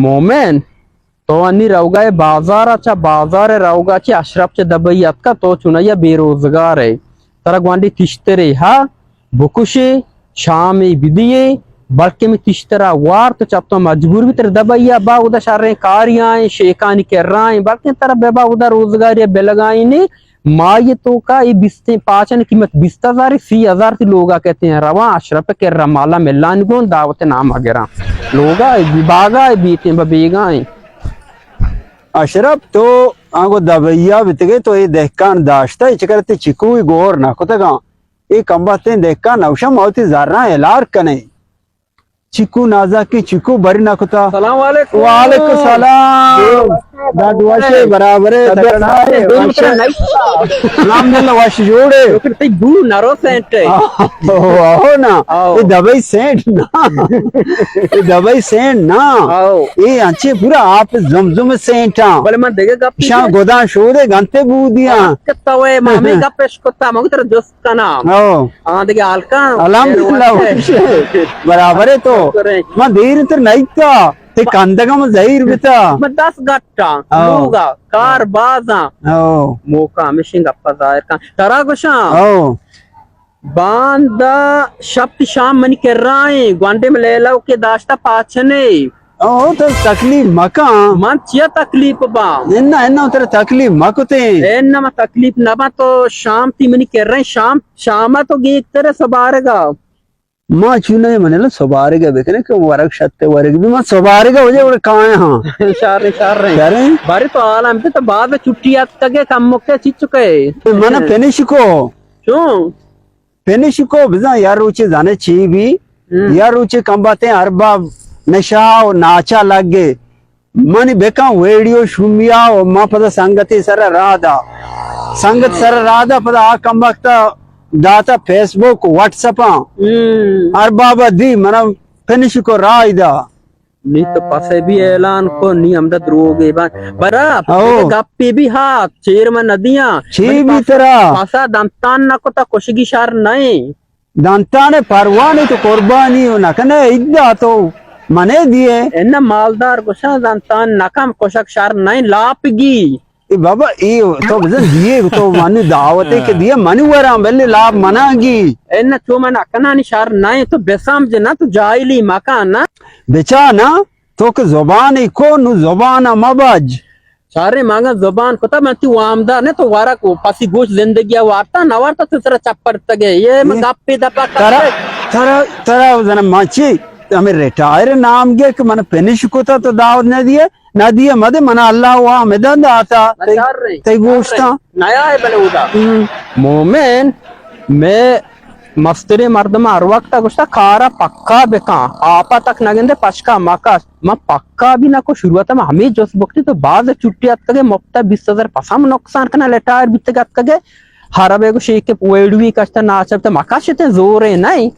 مومن، تو انی روگا ئے بازارا، چہ بازار روگا چہ اشرف چہ دبئی اتکا، تو چونایا بے روزگار ئے۔ ترا گوانڈی تشترے ہا بکشے، شامے بدیے، بلکہ می تشترا وار تو چپ تو مجبور بی تر دبئی با اودا شریں کاری آئیں، شیکانی کرائیں، بلکہ ترا ببا اودا روزگاری بلگائیں نے۔ ماہی توکا اے بیستیں پاچن قیمت بیست ہزار، سی ہزار تی لوگا کہتے ہیں۔ رواں اشرف کرا مالا ملان گون دعوت نام گراں۔ لوگا باغا بیتیں بہ بیگائیں۔ اشرف، تو آنگو دبئیا بتگے، تو اے دہکان داشتہ، اے چکر تی چکوی گور نہ کتگاں۔ اے کمبختیں دہکان نوشم ما وتی زراں ہلار کنیں۔ چکو نازاکی چکو بری نہ کتا۔ سلام علیکم۔ وعلیکم سلام۔ داد وشے برابرے، تگڑا ہے، وشے۔ الحمدللہ، وش جوڑے۔ شکر، تئی بو نرو سینٹ ہے۔ آہو، آہو نا۔ آہو۔ اے دبئی سینٹ نا۔ اے دبئی سینٹ نا۔ آہو۔ اے انچے پورا آپ زمزم سینٹ ہاں۔ بلے من دگہ گپ شاں گداں شودے گنتے بو دیاں۔ کتا وے، ما ہمیں گپ اش کتا، مگو ترا جست کنا۔ او۔ آ دگہ حال کن۔ الحمدللہ، وش۔ برابر ہے تو۔ شکر ہے۔ من دیر تر نئیتا۔ تے کندگا من زہیر بتا۔ من دس گٹا۔ او۔ لوگا۔ کار بازاں۔ او۔ موقع ہمیشیں گپا ظاہر کن۔ ترا گوشاں۔ او۔ باندا شپ تی شام منی کرائیں۔ گوانڈے من لیلا کے داشتا پاچنے۔ او، تو تکلیف مکن۔ من چیا تکلیف باں؟ اناں، اناں، ترا تکلیف مکتیں۔ اناں، من تکلیف نہ باں، تو شام تی منی کریں، شام، شاما تو گیگ ترے سبارگا۔ ما چونہ من لا سبارگا بکنے کہ ورگ شتے ورگ بھی، من سبارگا وجہ وڑ کائے ہاں۔ شر، شر۔ شر۔ بارے تو عالم پہ تو بعد چھٹی آتکگے کم مکے چی چکے۔ من پنش کو۔ چون؟ پنشکو بزاں یا روچے زانے چی بی، ہم۔ یا روچے کمباتیں ارباب نشا و ناچا لگے۔ منی بکن ویڈیو شومیا و ما پدا سنگتے سر راہ دا۔ سنگت سر راہ دا پدا آ کمبختا داتا فیس بک، واٹس اپاں۔ ہم۔ اربابا دی منا پنشکو راہ دا۔ نی تو پسے بھی اعلان کو، نی ہمدا دروگے بان۔ برا، او۔ گپی بھی ہات، چیر من ندیاں۔ چی منی بھی پس-، ترا؟ پسا دنتان نہ کتا، کشگی شر نہیں۔ دنتان پرواہ نہیں تو قربانی ہو نہ کنے، ادا تو منے دیے۔ ان مالدار گوشاں دنتان نہ کم، کشگ شر نہیں، لاپ گی۔ اے بابا، اے تو بزن دیے تو منی دعوت ہے کہ دیے منی وراں، بلے لاپ منا گی۔ ان چو من اکنانی شر نہیں، تو بسمجھ نہ، تو جاہلی مکان نہ۔ بچا نہ۔ تو کہ زبان ای کو نو زبان مبج۔ چارے مانگا زبان کتا من تی وامدار نے، تو وارا کو پسی گوش زندگی وارتا نہ وارتا، تو ترا چپر تگے۔ یہ من اے، گپ پہ دپا ترا، کرتے۔ ترا، ترا زن مچی ہمیں ریٹائر نام گے کہ من پنش کتا تو دعوت نہ دیے، نہ دیے مدے من اللہ وا مدن داتا۔ تی، چار رہے، تی چار گوشتا۔ رہے۔ نیا ہے بلے ادا۔ ہم۔ مومن، میں مستریں مردم ہر وقت گوشتا کارا پکا بکن، آپا تک نگندے پشکا مکش۔ من پکا بھی نہ کو، شروعات من ہمیں جست بکتی تو باز چھٹی اتکگے مفتا بیست ہزار پسا من نقصان کنا لٹائر بیتگ اتکگے۔ ہر بے گوشی کہ ویڈوی کشتا ناچب تو مکشتے زورے نہیں۔